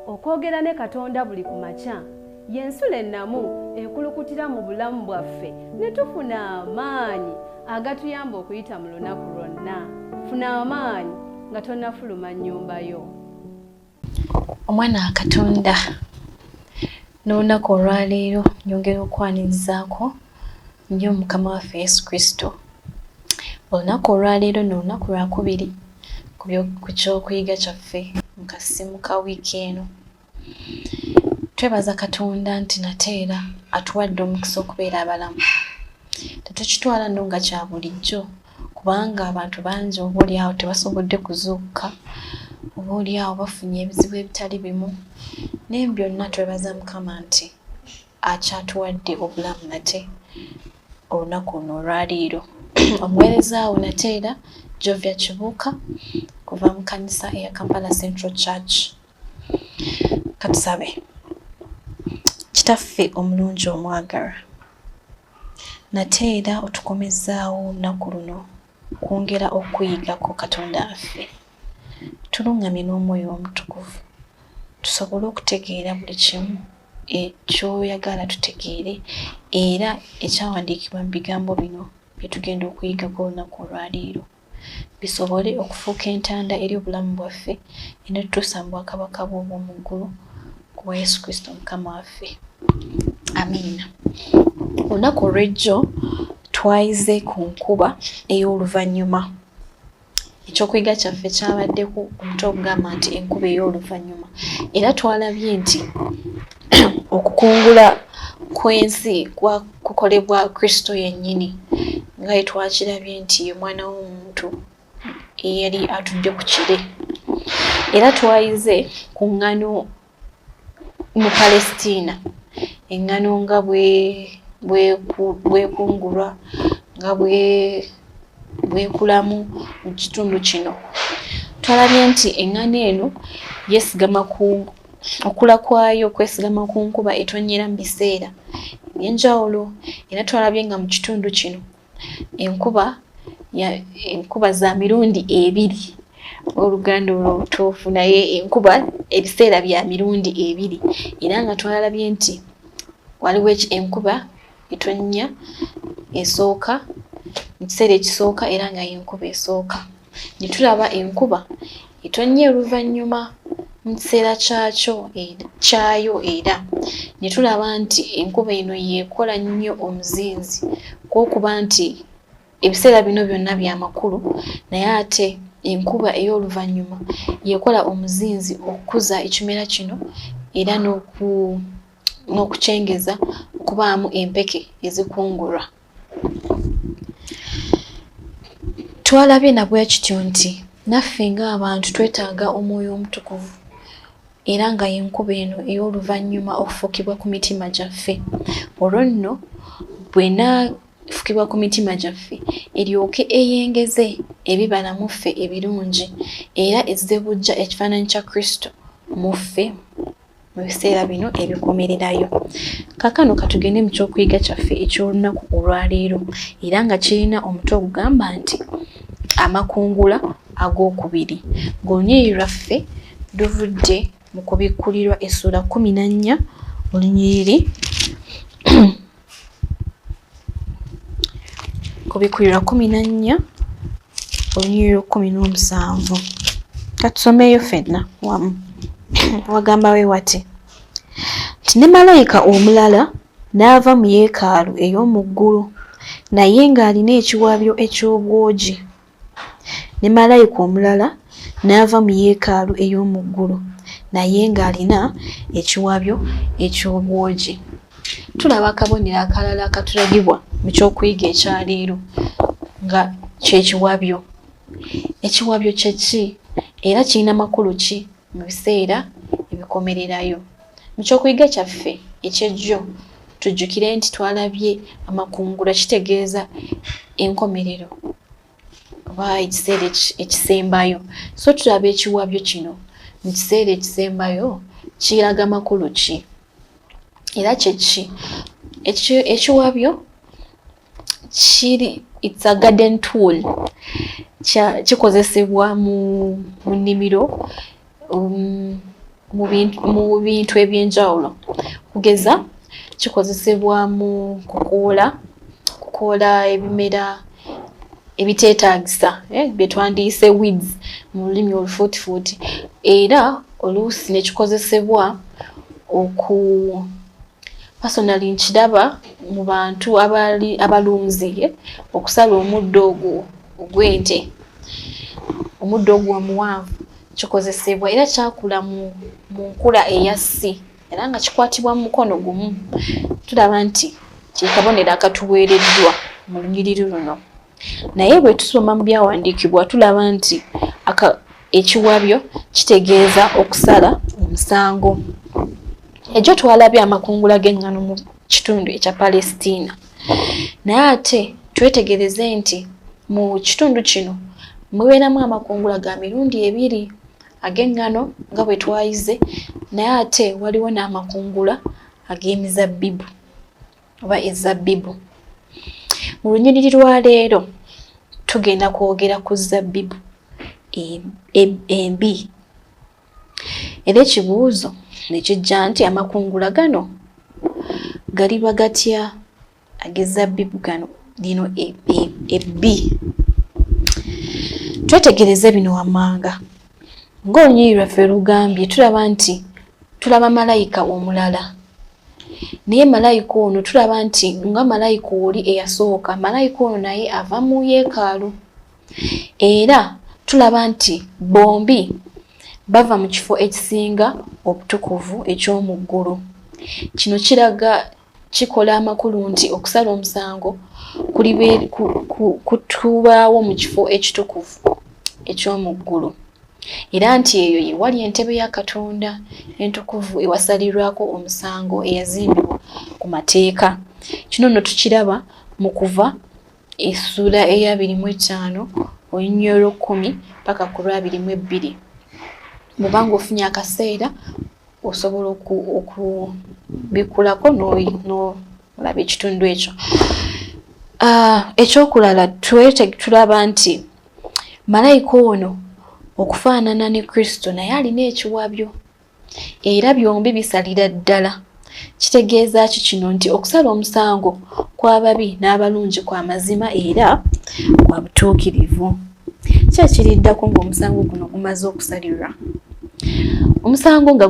Okwogera ne Katonda buli ku makya y'ensulo ennamu ekulukutira mu bulamu bwaffe ne tufuna amaanyi agatuyamba okuyita mu lunaku lwonna. Funa amaanyi nga tonnafuluma nnyumba yo. Omwana wa Katonda, n'olunaku olwaleero nyongera okwanirizaako nnyo Mukama waffe Yesu Kristo. Olunaku olwaleero no lunaku lwakubiri ku ky'okuyiga kyaffe mu kasimu ka wiiki eno. Twebaza Katonda nti nate era atuwadde omukisa okubeera abalamu. Tetukitwala nno nga kya bulijjo kubanga abantu bangi oba oli awo tebasobodde kuzuukuka, oba oli awo bafunye ebizibu ebitali bimu, naye mu byonna twebaza Mukama nti akyatuwadde obulamu nate olunaku luno olwaleero. Omuweereza wo nate era Jovia Kibuuka kuva mu kkanisa eya Kampala Central Church. Katusabe. Kitaffe omulungi omwagalwa, nate era otukomezzaawo olunaku luno okwongera okukuyigako Katonda waffe. Tuluŋŋamye n'Omwoyo Omutukuvu tusobole okutegeera buli kimu ky'oyagala tutegeere era ekyawandiikibwa mu bigambo bino bye tugenda okuyigako olunaku olwaleero. Bisobole okufuuka entanda eri obulamu bwaffe enetutuusa mu bwakabaka bwo obw'omu ggulu ku bwa Yesu Kristo Mukama waffe. Amiina. Olunaku olw'ejjo twayize ku nkuba ey'oluvannyuma. Ekyokuyiga kyaffe kyabadde ku omutwe ogugamba nti enkuba ey'oluvannyuma era twalabye nti okukungula kw'ensi kukolebwa Kristo yennyini nga bwe twakirabye nti ye mwana w'omuntu eyali atudde ku kire. Era twayize ku ŋŋano mu Palestina, eŋŋano nga bwekungulwa nga bwekulamu mu kitundu kino. Twalabye nti eŋŋano eno yeesigama ku okula kwayo kwesigama ku nkuba etonnyera mu biseera eby'enjawulo era twalabye nga mu kitundu kino enkuba enkuba za mirundi ebiri oluganda olwo olutuufu naye enkuba ebiseera bya mirundi ebiri era nga twalabye nti waliwo enkuba etonnya esooka mu kiseera ekisooka era nga y'enkuba esooka. Ne tulaba enkuba etonnya oluvannyuma mu kiseera kyakyo kyayo era ne tulaba nti enkuba eno y'ekola nnyo omuzinzi kw'okuba nti ebiseera bino byonna bya makulu naye ate enkuba ey'oluvannyuma y'ekola omuzinzi okukuza ekimera kino era n'oku n'okukyengeza okubaamu empeke ezikungulwa. Twalabye na bwe kityo nti naffe ng'abantu twetaaga Omwoyo Omutukuvu era nga y'enkuba eno ey'oluvannyuma okufukibwa ku mitima gyaffe. Olwo nno bw'enaafukibwa ku mitima gyaffe eryoke eyengeze ebibala mu ffe ebirungi era ezze buggya ekifaananyi kya Kristo mu ffe. mu biseera bino ebikomererayo. Kaakano katugende mu ky'okuyiga kyaffe eky'olunaku olwaleero era nga kirina omutwe ogugamba nti amakungula ag'okubiri ng'olunyiriri lwaffe luvudde mu kubikkulirwa essuula 14 olunyiriri Kubikkulirwa 14 olunyiriri lw'ekkumi n'omusanvu. Katusomeeyo ffenna wamu. Wagamba we wati nti ne malayika omulala n'ava mu yeekaalu ey'omu ggulu naye ng'alina ekiwabyo eky'obwogi. Ne malayika omulala n'ava mu yeekaalu ey'omu ggulu, naye ng'alina ekiwabyo eky'obwogi. Tulaba akabonero akalala akatulagibwa mu ky'okuyiga ekya leero nga ky'ekiwabyo. Ekiwabyo kye ki era kirina makulu ki mu biseera ebikomererayo? Mu ky'okuyiga kyaffe eky'ejjo tujjukire nti twalabye amakungula kitegeeza enkomerero oba ekiseera ekisembayo. So tulaba ekiwabyo kino mu kiseera ekisembayo kiraga makulu ki era kye ki? Ekiwabyo kiri it's a garden tool kikozesebwa mu nnimiro. Mu bintu eby'enjawulo, okugeza kikozesebwa mu kukoola, kukoola ebimera ebiteetaagisa, bye twandiyise weeds mu lulimi olufuutifuuti, era oluusi ne kikozesebwa oku personally nkiraba mu bantu abali abalunzi, okusala omuddo ogwo ogw'ente, omuddo ogwo omuwanvu kikozesebwa, era kyakula mu nkula eya C era nga kikwatibwa mu mukono gumu. Tulaba nti kye kabonero akatuweereddwa mu lunyiriri luno. Naye bwe tusoma mu byawandiikibwa tulaba nti ekiwabyo kitegeeza okusala omusango. Ejjo twalabye amakungula g'eŋŋano mu kitundu ekya Palestina. Naye ate twetegereze nti mu kitundu kino mubeeramu amakungula ga mirundi ebiri ag'eŋŋano nga bwe twayize, naye ate waliwo n'amakungula ag'emizabbibu oba ezabbibu. Mu lunyiriri lwa leero tugenda kwogera ku zabbibu embi. Era ekibuuzo ne kijja nti amakungula gano galiba gatya ag'ezabbibu gano lino ebbi? Twetegereze bino wammanga. Ng'olunyiriri lwaffe lugambye, tulaba nti tulaba malayika omulala. Naye malayika ono tulaba nti nga malayika oli eyasooka, malayika ono naye ava mu yeekaalu. Era tulaba nti bombi bava mu kifo ekisinga obutukuvu eky'omu ggulu. Kino kiraga kikola amakulu nti okusala omusango kutubaawo mu kifo ekitukuvu eky'omu ggulu, era nti eyo ye wali entebe ya Katonda entukuvu ewasalirwako omusango eyazimbibwa ku mateeka. Kino nno tukiraba mu Kuva essuula ey'abiri mu ettaano olunyiriri olw'ekkumi paka ku lw'abiri mu ebbiri. Bw'oba ng'ofunye akaseera osobola okubikkulako n'olaba ekitundu ekyo. Ekyokulala tulaba nti malayika ono okufaanana ne Kristo naye alina ekiwabyo, era byombi bisalira ddala. Kitegeeza ki kino? Nti okusala omusango kw'ababi n'abalungi kwa mazima era kwa butuukirivu. Ki ekiriddako ng'omusango guno gumaze okusalirwa? Omusango nga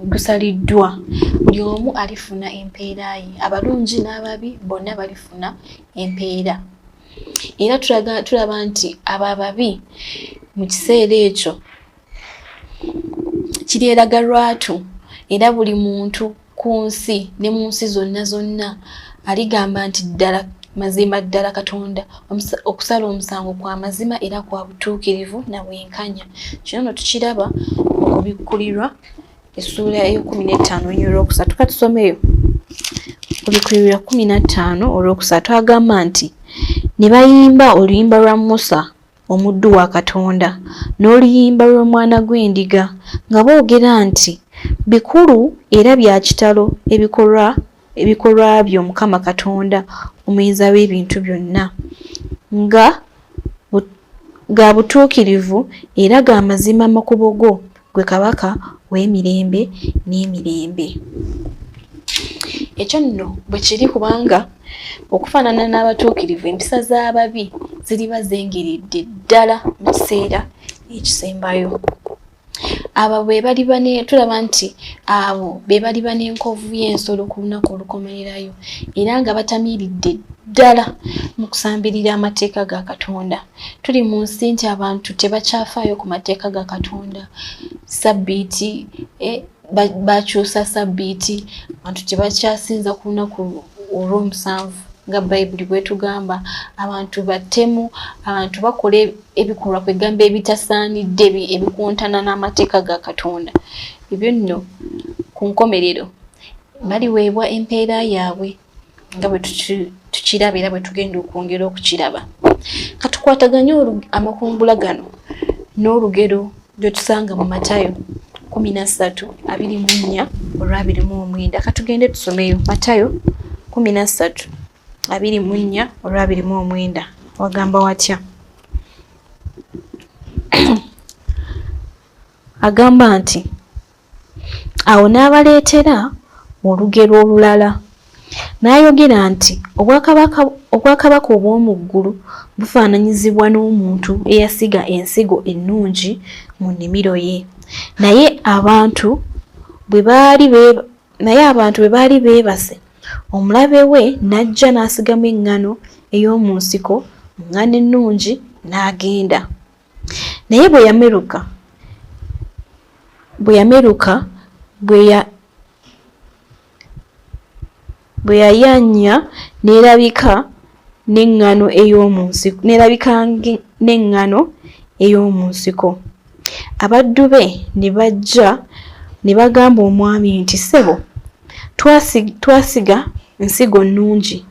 gusaliddwa, buli omu alifuna empeera ye. Abalungi n'ababi bonna balifuna empeera. Era tulaba nti abo ababi mu kiseera ekyo kiryeraga lwatu, era buli muntu ku nsi ne mu nsi zonna zonna aligamba nti ddala mazima ddala Katonda okusala omusango kwa mazima era kwa butuukirivu na bwenkanya. Kino nno tukiraba mu Kubikkulirwa essuula ey'ekkumi n'ettaano olunyiriri olwokusatu. Ka tusomeyo Kubikkulirwa 15 olwokusatu, agamba nti ne bayimba oluyimba lwa Musa omuddu wa Katonda, n'oluyimba lw'Omwana gw'Endiga, nga boogera nti, Bikulu era bya kitalo ebikolwa byo Mukama Katonda Omuyinza w'ebintu byonna, nga ga butuukirivu era ga mazima amakubo go, ggwe Kabaka w'emirembe n'emirembe. Ekyo nno bwe kiri kubanga okufaanana n'abatuukirivu, empisa z'ababi ziriba zengeredde ddala mu kiseera ekisembayo. Abo be baliba ne tulaba nti abo be baliba n'enkovu y'ensolo ku lunaku olukomererayo era nga batamiiridde ddala mu kusambirira amateeka ga Katonda. Tuli mu nsi nti abantu tebakyafaayo ku mateeka ga Katonda. Ssabbiiti bakyusa ssabbiiti, abantu tebakyasinza ku lunaku olw'omusanvu nga Bayibuli bw'etugamba. Abantu batemu, abantu bakola ebikolwa kwegamba ebitasaanidde, ebikontana n'amateeka ga Katonda. Ebyo nno ku nkomerero baliweebwa empeera yaabwe nga bwe tukiraba era bwe tugenda okwongera okukiraba. Katukwataganye amakungula gano n'olugero lwe tusanga mu Matayo 13:24 olwa 29. Katugende tusomeyo Matayo 13:24 olwa 29. Wagamba watya? Agamba nti, Awo n'abaleetera olugero olulala, n'ayogera nti, Obwakabaka obw'omu ggulu bufaananyizibwa n'omuntu eyasiga ensigo ennungi mu nnimiro ye. Naye abantu bwe baali beebase, omulabe we n'ajja n'asigamu eŋŋano ey'omu nsiko mu ŋŋano ennungi, n'agenda. Naye bwe yameruka, bwe yayanya n'erabika n'eŋŋano ey'omu nsiko. Abaddu be ne bajja ne bagamba omwami nti, Ssebo, twasiga nsigo nnungi.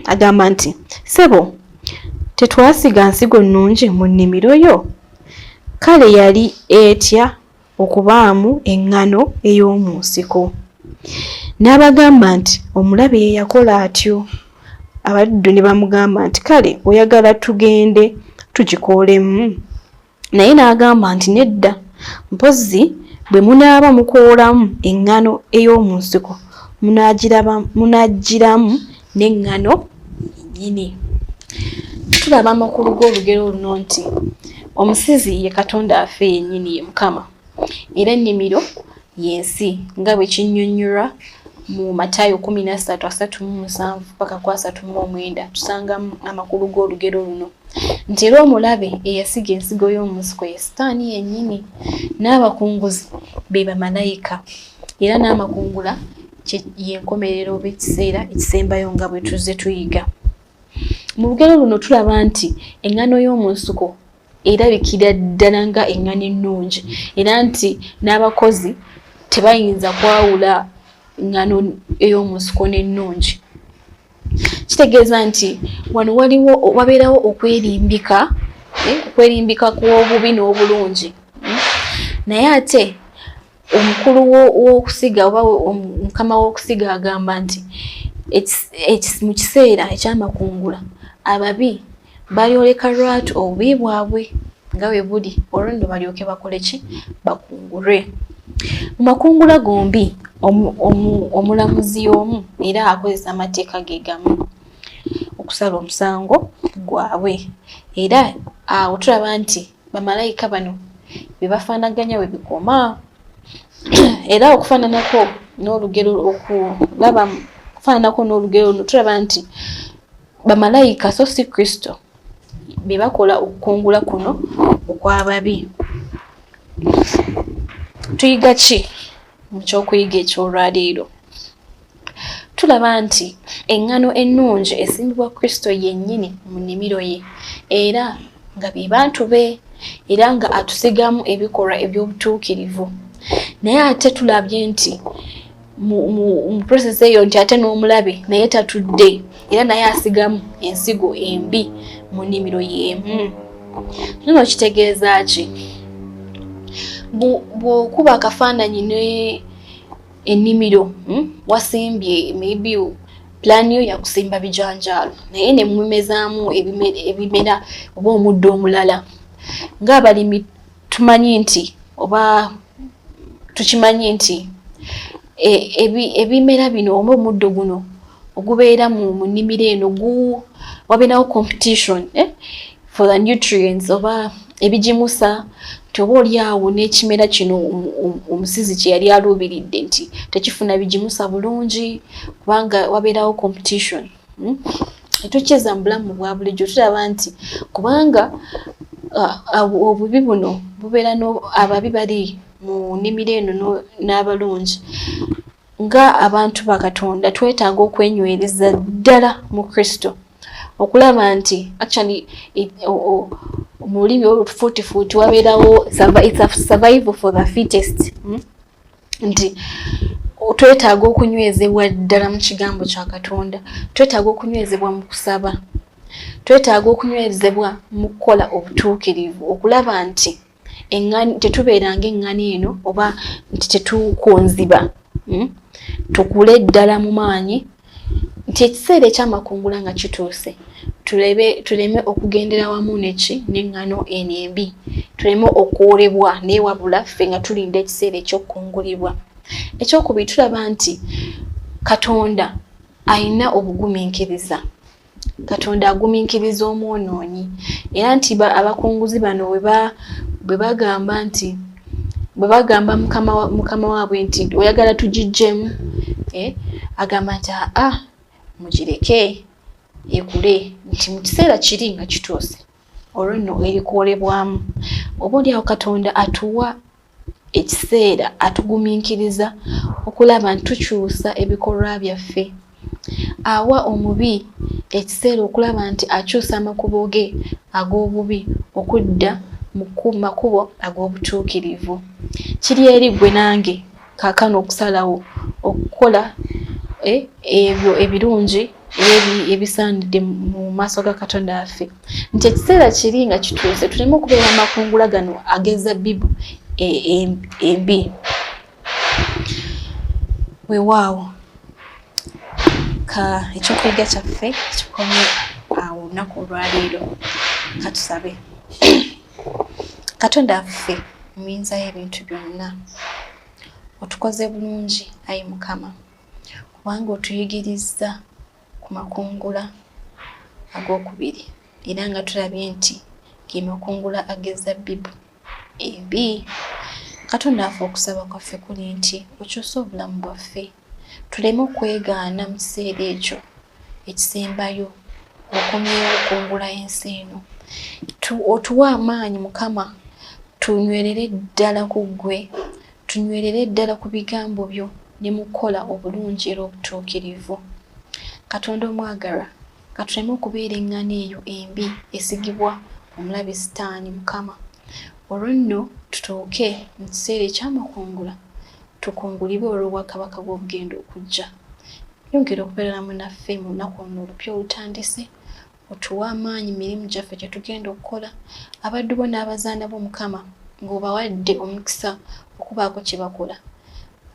Agamba nti, Ssebo, tetwasiga nsigo nnungi mu nnimiro yo? Kale yali etya okubaamu eŋŋano ey'omu nsiko? N'abagamba nti, Omulabe ye yakola atyo. Abaddu ne bamugamba nti, Kale oyagala tugende tugikoolemu? Naye n'agamba nti, Nedda, mpozzi bwe munaaba mukoolamu eŋŋano ey'omu nsiko, munaggyiramu n'eŋŋano yennyini. Tulaba amakulu g'olugero luno nti omusizi ye Katonda waffe yennyini, ye Mukama, era ennimiro y'ensi nga bwe kinnyonnyolwa mu Matayo 13:37 paka ku 39. Tusangamu amakulu g'olugero luno nti era omulabe eyasiga ensigo y'omu nsiko ye Sitaani yennyini, n'abakunguzi be bamalayika, era n'amakungula y'enkomerero oba ekiseera ekisembayo nga bwe tuzze tuyiga. Mu lugero luno tulaba nti eŋŋano y'omu nsiko erabikira ddala nga eŋŋano ennungi, era nti n'abakozi tebayinza kwawula ŋŋano ey'omu nsiko n'ennungi. Kitegeeza nti wano waliwo wabeerawo okwerimbika, okwerimbika kw'obubi n'obulungi. Naye ate omukulu w'okusiga oba omukama w'okusiga agamba nti mu kiseera ekyamakungula ababi balyoleka lwatu obubi bwabwe nga bwe buli, olwo nno balyoke bakole ki? Bakungulwe. Mu makungula gombi omulamuzi y'omu era akozesa amateeka ge gamu okusala omusango gwabwe. Era awo tulaba nti bamalayika bano bye bafaanaganya we bikoma. Era okufaananako n'olugero okulaba okufaananako n'olugero luno tulaba nti bamalayika so si Kristo be bakola okukungula kuno okw'ababi. Tuyiga ki mu ky'okuyiga eky'olwaleero? Tulaba nti eŋŋano ennungi esimbibwa Kristo yennyini mu nnimiro ye, era nga be bantu be, era nga atusigamu ebikolwa eby'obutuukirivu. Naye ate tulabye nti mu process eyo nti ate n'omulabe naye tatudde, era naye asigamu ensigo embi mu nnimiro y'emu. Kino kitegeeza ki? Bw'okuba akafaananyi ne ennimiro, wasimbye maybe plan yo yakusimba bijanjaalo, naye ne mumezaamu ebimera oba omuddo omulala. Ng'abalimi tumanyi nti oba tukimanyi nti ebimera bino oba omuddo guno ogubeera mu nnimiro eno wabeerawo competition for the nutrients oba ebigimusa, nti oba oli awo n'ekimera kino omusizi kye yali aluubiridde nti tekifuna bigimusa bulungi kubanga wabeerawo competition. Etukiza mu bulamu bwa bulijjo tulaba nti kubanga obubi buno bubeera ababi bali mu nnimiro eno n'abalungi. Nga abantu ba Katonda twetaaga okwenywereza ddala mu Kristo okulaba nti actually mu lulimi olufuutifuuti wabeerawo it's a survival for the fittest, Nti twetaaga okunywezebwa ddala mu kigambo kya Katonda, twetaaga okunywezebwa mu kusaba, twetaaga okunywezebwa mu kukola obutuukirivu, okulaba nti tetubeera ng'eŋŋano eno oba nti tetukonziba, tukule ddala mu maanyi. Nti ekiseera ekyamakungula nga kituuse, tuleme okugendera wamu neki n'eŋŋano eno embi, tuleme okwolebwa, naye wabula ffe nga tulinda ekiseera eky'okukungulibwa. Ekyokubiri, tulaba nti Katonda alina obugumiikiriza. Katonda agumiikiriza omwonoonyi, era nti abakunguzi bano bwe bagamba nti bwe bagamba mukama waabwe nti oyagala tugiggyemu, agamba nti aa mugireke ekule, nti mu kiseera kiri nga kituuse olwo nno erikoolebwamu. Oba oliawo Katonda atuwa ekiseera, atugumiikiriza okulaba nti tukyusa ebikolwa byaffe. Awa omubi ekiseera okulaba nti akyusa amakubo ge ag'obubi okudda mu makubo ag'obutuukirivu. Kiri eri ggwe nange kaakano okusalawo okukola ebyo ebirungi ebisaanidde mu maaso ga Katonda waffe, nti ekiseera kiri nga kituuse tuleme okubeera amakungula gano ag'ezabbibu embi. Weewaawo ka ekyokuyiga kyaffe kikomye awo olunaku olwaleero. Katusabe. Katonda waffe omuyinza y'ebintu byonna, otukoze bulungi ayi Mukama, kubanga otuyigirizza ku makungula ag'okubiri, era nga tulabye nti ge makungula ag'ezabbibu embi. Katonda waffe, okusaba kwaffe kuli nti okyuse obulamu bwaffe, tuleme okwegaana mu kiseera ekyo ekisembayo okomyewo okungula ensi eno. Otuwe amaanyi Mukama, tunywerere ddala ku ggwe, tunywerere ddala ku bigambo byo ne mu kukola obulungi era obutuukirivu. Katonda omwagalwa, katuleme okubeera eŋŋano eyo embi esigibwa omulabe Sitaani Mukama. Olwo nno tutuuke mu kiseera ekyamakungula, tukungulibwe olw'obwakabaka bw'obugenda okujja. Yongera okubeera wamu naffe mu lunaku luno olupya olutandise, otuwe amaanyi mu mirimu gyaffe gye tugenda okukola. Abaddu bo n'abazaana bo Mukama, ng'obawadde omukisa okubaako kye bakola.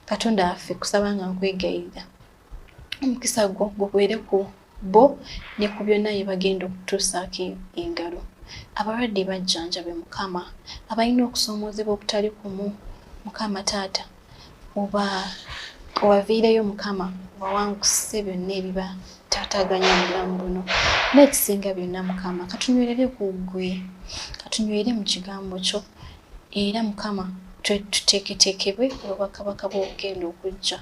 Katonda waffe, kusaba nga nkwegayirira, omukisa gwo gubeere ku bo ne ku byonna bye bagenda okutuusaako engalo. Abalwadde bajjanjabe Mukama, abalina okusoomoozebwa okutali kumu Mukama Taata oba obaviireyo Mukama, obawanguse byonna ebibataataaganya mu bulamu buno. N'ekisinga byonna Mukama, katunywerere ku ggwe, katunywere mu kigambo kyo, era Mukama tuteeketeekebwe olw'obwakabaka bw'obugenda okujja.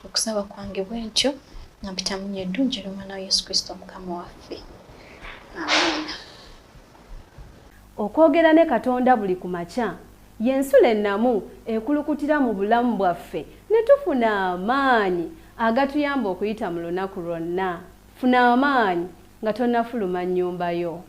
Okusaba kwange bwe ntyo nga mpita mu linnya eddungi ery'Omwana wa Yesu Kristo Mukama waffe. Amiina. Okwogera ne Katonda buli ku makya y'ensulo ennamu ekulukutira mu bulamu bwaffe ne tufuna amaanyi agatuyamba okuyita mu lunaku lwonna. Funa amaanyi nga tonnafuluma nnyumba yo.